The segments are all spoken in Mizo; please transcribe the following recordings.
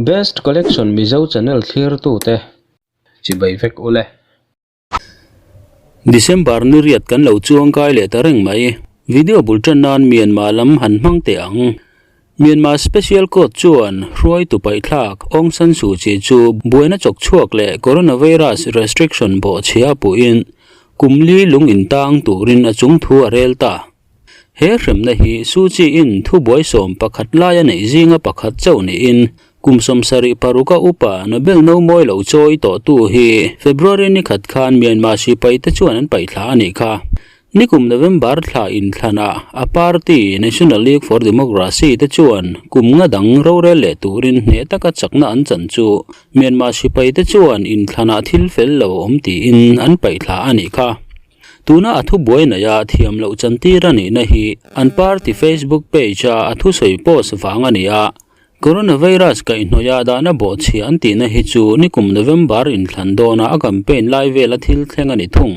Best Collection Mizo channel thlirtute chibai vek ule. December ni riat kan lo chuang kai leh ta reng mai. Video bul tan nan Myanmar lam han hmang teh ang. Myanmar Special Court chuan hruaitu paihthlak Aung San Suu Kyi chu buaina chawk chhuak leh coronavirus restriction bawhchhia puhin kum li lung intang turin a chung thu a rel ta. He hremna hi Suu Kyi-in thubuai 11 lai a neih zinga pakhat chauh niin kum 76 a upa Nobel no mawi lo chawi tawhtu hi February ni khat khan Myanmar sipaite chuan an paihthla a nih kha. Nikum November thla inthlanah a party National League for Democracy te chuan kum nga dang rorel leh turin hneh taka chakna an chan chu Myanmar sipaite chuan inthlanah thil fel lo a awm tiin an paihthla a nih kha. Tuna a thubuai neia thiam loh chantir a nihna hi an party Facebook page-a a thusawi post vang a ni a. Coronavirus kaihhnawih dahna bawhchhia an tihna hi chu nikum November inthlan dawna a campaign lai vela thil thleng a ni thung.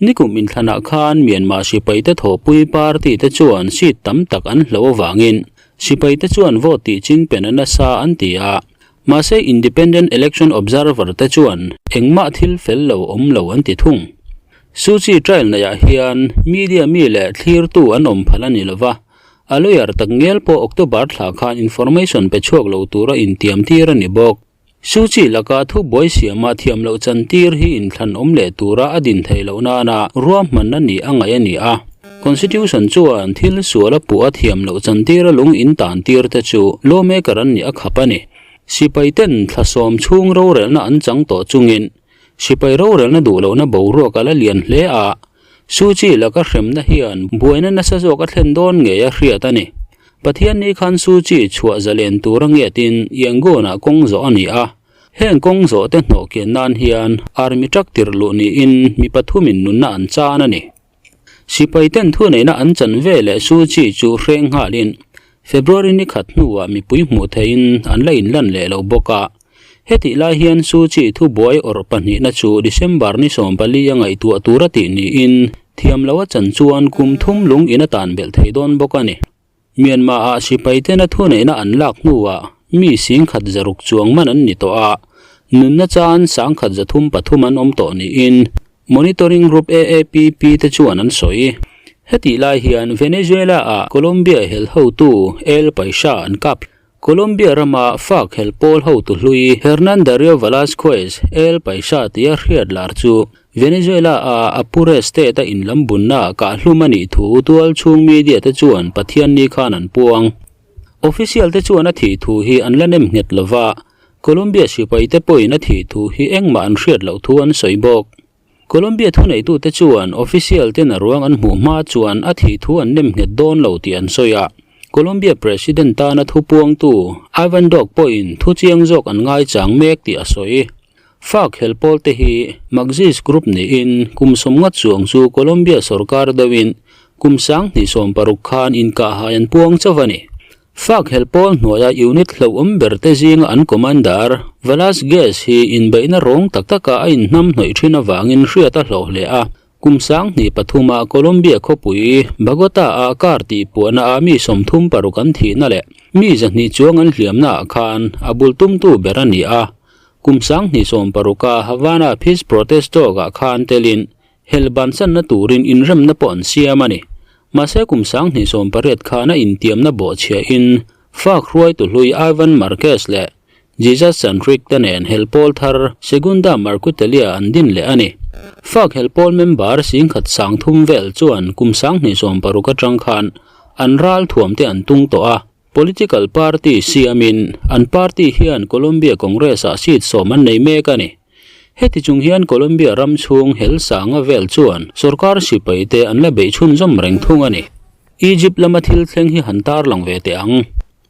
Nikum inthlanah khan Myanmar sipaite thawhpui party te chuan seat tam tak an hloh avangin sipaite chuan vote tih chingpen a nasa an ti a. Mahse Independent Election Observer te chuan engmah thil fel lo awm lo an ti thung. Suu Kyi trial neihah hian media mi leh thlirtu an awm phal a ni lova, a lawyer tak ngial pawh October thla khan information pe chhuak lo tura intiam tir a ni bawk. Suu Kyi laka thubuai siama thiam loh chantir hi inthlan awm leh tura a din theih loh nana ruahman a nih a ngaih a ni a. Constitution chuan thil sual a puh a thiam loh chantir a lung in tan tir te chu lawmaker an nih a khap a ni. Sipai ten thla sawm chhung rorelna an chang tawh chungin sipai rorelna duh lohna boruak a la lian hle a, Suu Kyi laka hremna hian buaina nasa zawk a thlen dawn ngei a hriat a ni. Pathianni khan Suu Kyi chhuah zalen tur a ngetin Yangon ah kawng zawh a ni a, heng kawng zawh te hnawh kian nan hian army truck tirh luh niin mi pathumin nunna an chan a ni. Sipai ten thuneihna an chan ve leh Suu Kyi chu hreng nghalin February ni khat hnuah mipui hmuh theihin an la inlan leh lo bawk a. Hetih lai hian Suu Kyi thubuai awrh pahnihna chu December ni 14 a ngaihtuah tur a tih niin thiam lo a chan chuan kum thum lung in a tan belh thei dawn bawk a ni. Myanmar-ah sipai tena thuneihna an lak hnuah mi 1,600 chuang man an ni tawh a, nunna chan 133 an awm tawh niin Monitoring Group AAPP te chuan an sawi. Hetih lai hian Venezuela-ah Colombia hel hotu El Paisa an kap. Colombia rama FARC hel pawl hotu hlui Hernan Dario Velasquez El Paisa tia hriat lar chu Venezuela-a Apure state-a inlam bunna kahhlum a nih thu tualchhung media te chuan Pathianni khan an puang. Official te chuan a thih thu hi an la nem nghet lova, Colombia sipaite pawhin a thih thu hi engmah an hriat loh thu an sawi bawk. Colombia thuneitute chuan official ten a ruang an hmuh hma chuan a thih thu an nem nghet dawn lo tih an sawi a. Colombia President tana thupuangtu Ivan Duque pawhin thu chiang zawk an ngaichang mek tih a sawi. FARC helpawl te hi Maxis Group niin kum 50 chuang chu Colombia sorkar deuhin kum 2016 khan inkahhai an puang chauh a ni. FARC helpawl hnuaia unit hlauhawm ber te zinga an commander Velasquez hi inbeihna rawng tak taka a inhnam hnawih thin avangin hriat a hlawh hle a. Kum 2003 ah Colombia khawpui Bogota ah car tih puahna ah mi 36 an thihna leh mi 200 chuang an hliamna ah khan a bul tumtu ber a ni a. Kum 2016 ah Havana Peace Protest talk ah khan telin Hel bansanna turin inremna pawh an siam a ni. Mahse kum 2018 khan a intiamna bawhchhiahin FARC hruaitu hlui Ivan Marquez leh Jesus Santrich te nen hel pawl thar Segunda Marquetalia an din leh a ni. FARC hel pawl member 10,300 vel chuan kum 2016 atang khan an ral thuam te an tung tawh a. Political party siamin an party hian Colombia Congress-ah seat sawm an nei mek a ni. Heti chung hian Colombia ram chhung hel sanga vel chuan sorkar sipaite an la beih chhunzawm reng thung a ni. Egypt lama thil thleng hi han tarlang ve teh ang.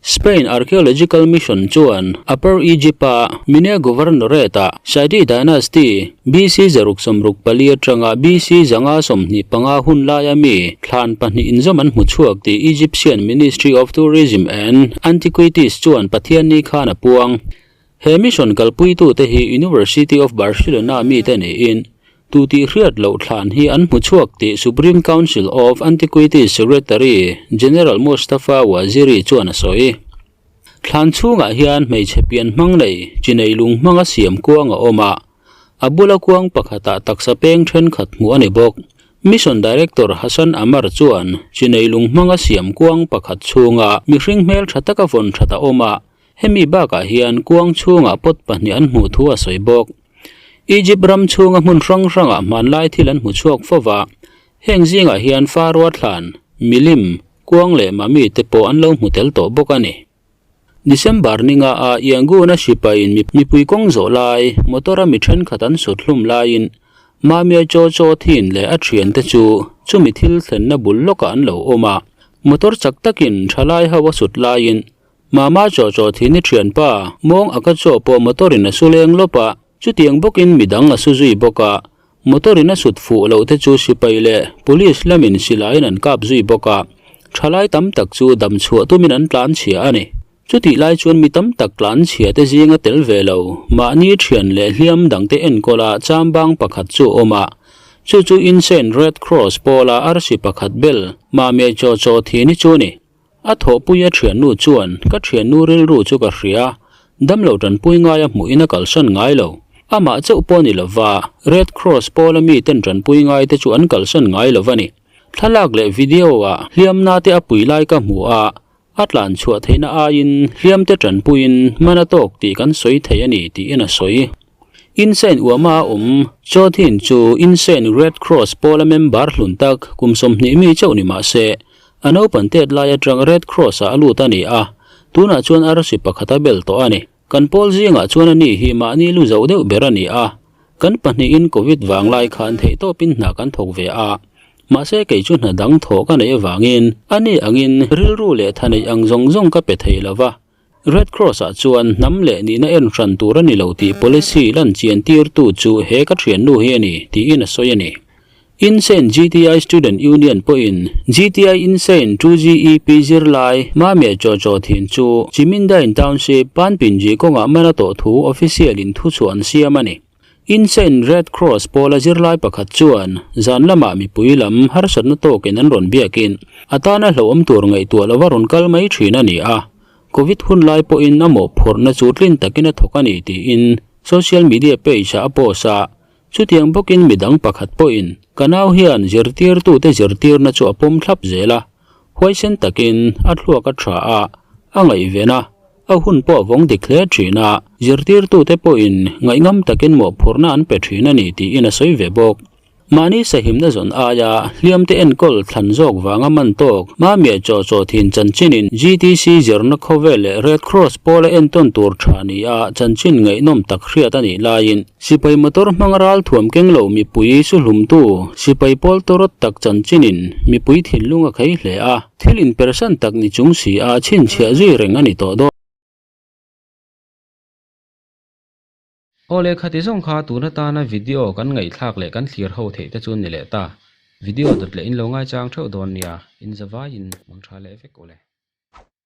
Spain Archaeological Mission chuan Upper Egypt-a Minya Governorate-ah Saidi Dynasty, BC 664 atanga BC 525 hun laia mi thlan pahnih inzawm an hmu chhuak tih Egyptian Ministry of Tourism and Antiquities chuan Pathianni khan a puang. He mission kalpuitute hi University of Barcelona mite niin tu tih hriat loh thlan hi an hmu chhuak tih Supreme Council of Antiquities Secretary General Mostafa Waziri chuan a sawi. Thlan chhungah hian hmeichhe pian hmang nei chi nei lung hmanga siam kuang a awm a, a bula kuang pakhatah taksa peng thenkhat hmuh a ni bawk. Mission Director Hassan Amar chuan chi nei lung hmanga siam kuang pakhat chhunga mihring hmel tha taka vawn that a awm a, hemi bakah hian kuang chhungah pot pahnih an hmuh thu a sawi bawk. Egypt ram chhunga hmun hrang hrangah hmanlai thil an hmu chhuak fo va, heng zingah hian Faroa thlan, milim, kuang leh mummy te pawh an lo hmu tel tawh bawk a ni. December ninga a Yangon-a sipaiin mipui kawng zawh lai motor-a mi thenkhat an sut hlum laiin Mamia Chaw Chaw Thin leh a thiante chu chumi thil thlenna bul lawkah an lo awm a, motor chak takin thalai ho a sut laiin Mama chaw chaw thin i thianpa, mawng a ka chaw pawh motor in a su leng lawp a, chutiang bawkin midang a su zui bawk a, motor in a sut fuh loh te chu sipai leh police lamin silaiin an kap zui bawk a, thalai tam tak chu dam chhuah tumin an tlan chhia a ni. Chutih lai chuan mi tam tak tlan chhia te zinga tel ve lo, mahni thian leh hliam dangte enkawl a chambang pakhat chu a awm a, chu chu Insein Red Cross pawla arsi pakhat bel Mame chaw chaw thin hi chu a ni. A thawhpui a thiannu chuan, Ka thiannu rilru chu ka hria, damlo tanpui ngaia hmuhin a kalsan ngai lo. Amah chauh pawh ni lova, Red Cross pawla miten tanpui ngaite chu an kalsan ngai lo va ni. Thlalak leh video-ah hliamna te a pui lai ka hmu a, a tlan chhuah theihna aiin hliamte tanpuiin man a tawk tih kan sawi thei a ni, tiin a sawi. Insein uama a awm Chawthin chu Insein Red Cross pawla member hlun tak kum 20 mi chauh ni mah se, A naupan tet lai atang Red Cross ah a lut a ni a, tunah chuan arsi pakhat a bel tawh a ni. Kan pawl zingah chuan a ni hi mahni lu zoh deuh ber a ni a, kan pahnihin Covid vang lai khan theihtawpin hna kan thawk ve a, mahse kei chu hna dang thawh ka neih avangin a ni angin rilru leh tha neih ang zawng zawng ka pe thei lo va. Red Cross ah chuan hnam leh nihna en hran tur a ni lo tih policy lan chian tirtu chu he ka thiannu hi a ni, tiin a sawi a ni. Insein GTI Student Union pawhin GTI Insein 2GEP zirlai Mame Chaw Chaw Thin chu Chimindain Township Panpinji kawngah man a tawh thu official in thuchhuah an siam a ni. Insein Red Cross pawla zirlai pakhat chuan zan lamah mipui lam harsatna tawkin an rawn biakin a tana hlauhawm tur ngaihtuah lova rawn kal mai thin a ni a, Covid hun lai pawhin a mawhphurhna chu tlin takin a thawk a ni tiin social media page ah a post a, chutiang bawkin midang pakhat pawhin ka nau hian zirtirtute zirtirna chu a pawm thlap zel a, huaisen takin a thluak a tha a, a ngaihven a. A hun pawh a vawng dik hle thin a, zirtirtute pawhin ngaihngam takin mawhphurhna an pe thin a ni tiin a sawi ve bawk. Mahni sahimna zawn aia hliamte enkawl thlan zawk vanga man tawk Mamia chaw chaw thin chanchinin GTC zirna khawvel leh Red Cross pawla entawn tur tha ni a chanchin ngaihnawm tak hriat a nih laiin sipai motor hmanga ralthuam keng lo mipui suhlumtu sipai pawl tawrawt tak chanchinin mipui thinlung a khei hle a. Thil inpersan tak ni chung si a chhinchhiah zui reng a ni tawh dawn. Aw leh khati zawng kha tun atana video kan ngaihthlak leh kan thlir ho theih te chu ni leh ta. Video dawt leh in lo ngaichang theuh dawn nia, in zavaiin mang tha leh vek ule.